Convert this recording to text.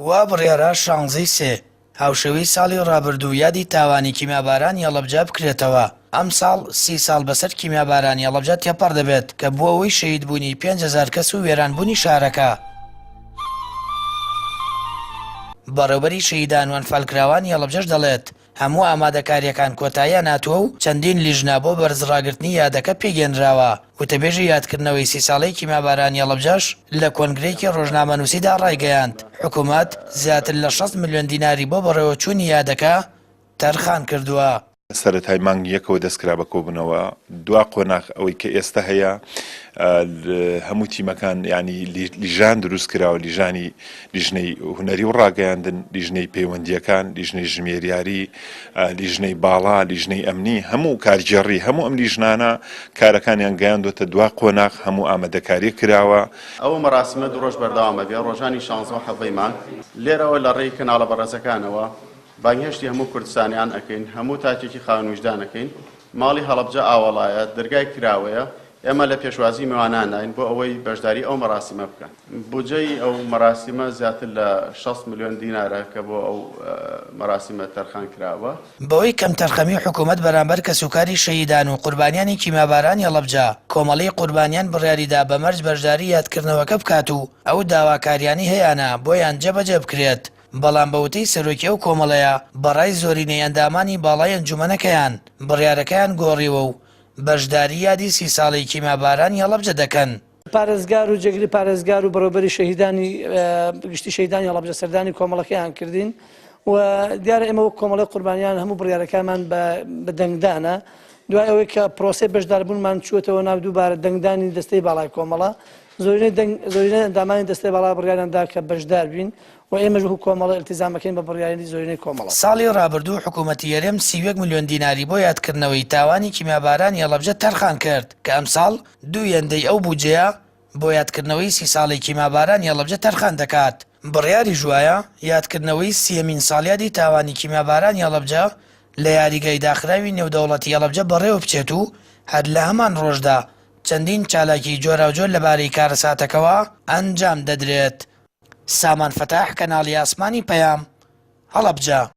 وا بڕیارە شانزەی سێ، هاوشێوەی ساڵی ڕابردوو یادی تاوانی کیمیابارانی هەڵەبجە بکرێتەوە، ئەمساڵ سی ساڵ بەسەر کیمیابارانی هەڵەبجە تێپەڕ دەبێت کە بووە هۆی شەهیدبوونی 5000 کەس و وێرانبوونی شارەکە. بەڕێوبەری شەهیدان و ئەنفالکراوانی هەڵەبجەش دەڵێت، هەموو ئامادەکارییەکان کۆتاییان هاتووە و چەندین لیژنە بۆ بەرزڕاگرتنی یادەکە پێکهێنراوە. وتەبێژی یادکردنەوەی سی ساڵەی کیمیابارانی هەڵەبجەش لە کۆنگرەیەکی ڕۆژنامەنووسیدا ڕایگەیاند، حکومەت زیاتر لە 60 ملیۆن دیناری بۆ بەڕێوەچوونی یادەکە تەرخان کردووە. سەرەتای مانگی یەکەوە دەستکرا بە کۆبوونەوە، دوا قۆناغ ئەوەی کە ئێستا هەیە هەموو تیمەکان یانی لیژان دروست کراوە، لیژانی لیژنەی هونەری و ڕاگەیاندن، لیژنەی پەیوەندییەکان، لیژنەی ژمێریاری، لیژنەی باڵا، لیژنەی ئەمنی، هەموو کارگێڕی، هەموو ئەم لیژنانە کارەکانیان گەیاندۆتە دوا قۆناغ، هەموو ئامادەکارییەک کراوە. ئەو مەراسیمە دوو ڕۆژ بەردەوام ئەبێ، ڕۆژانی شانزە و حەڤدەی مانگ، لێرەوە لە ڕێی کەناڵە بەڕێزەکانەوە بانگهێشتی هەموو کوردستانیان ئەکەین، هەموو تاکێکی خاوەن ویژدان ئەکەین، ماڵی هەڵەبجە ئاوەڵایە، دەرگای کراوەیە، ئێمە لە پێشوازی میوانانداین بۆ ئەوەی بەشداری ئەو مەراسیمە بکەن. بودجەی ئەو مەراسیمە زیاتر لە 60 ملیۆن دینارە کە بۆ ئەو مەراسیمە تەرخان کراوە. بەهۆی کەمتەرخەمی حکومەت بەرامبەر کەسوکاری شەهیدان و قوربانیانی کیمیابارانی هەڵەبجە، کۆمەڵەی قوربانیان بڕیاریدا بە مەرج بەشداری یادکردنەوەکە بکات و ئەو داواکاریانەی هەیانە بۆیان جێبەجێ بکرێت، بەڵام بە وتەی سەرۆکی ئەو کۆمەڵەیە، بەڕای زۆرینەی ئەندامانی باڵای ئەنجومەنەکەیان، بڕیارەکەیان گۆڕیوە و بەشداری یادی سی ساڵەی کیمیابارانی هەڵەبجە دەکەن. پارێزگار و جێگری پارێزگار و بەڕێوەبەری شەهیدانی گشتی شەهیدانی هەڵەبجە سەردانی کۆمەڵەکەیان کردین و دیارە ئێمە وەک کۆمەڵی قوربانیان هەموو بڕیارەکانمان بە دەنگدانە دوای ئەوەی کە پرۆسەی بەشداربوونمان چووەتەوە ناو دووبارە دەنگدانی دەستەی باڵای کۆمەڵە زۆرینەی دەنگ زۆرینەی ئەندامانی دەستەی باڵا بڕیاریان دا کە بەشدار بین و ئێمەش وەکو کۆمەڵە ئیلتیزامەکەین بە بڕیاری زۆرینەی کۆمەڵە. ساڵی ڕابردوو حکوومەتی هەرێم 31 ملیۆن دیناری بۆ یادکردنەوەی تاوانی کیمیابارانی هەڵەبجە تەرخان کرد کە ئەمساڵ دوو هێندەی ئەو بودجەیە بۆ یادکردنەوەی سی ساڵەی کیمیابارانی هەڵەبجە تەرخان دەکات. بڕیاریش وایە یادکردنەوەی سییەمین ساڵیادی تاوانی کیمیابارانی هەڵەبجە لە یاریگای داخراوی نێودەوڵەتی هەڵەبجە بەڕێوەبچێت و هەر لە هەمان ڕۆژدا چەندین چالاکیی جۆراوجۆر لەبارەی کارەساتەکەوە ئەنجام دەدرێت. سامان فەتاح، کەناڵی ئاسمانی پەیام، هەڵەبجە.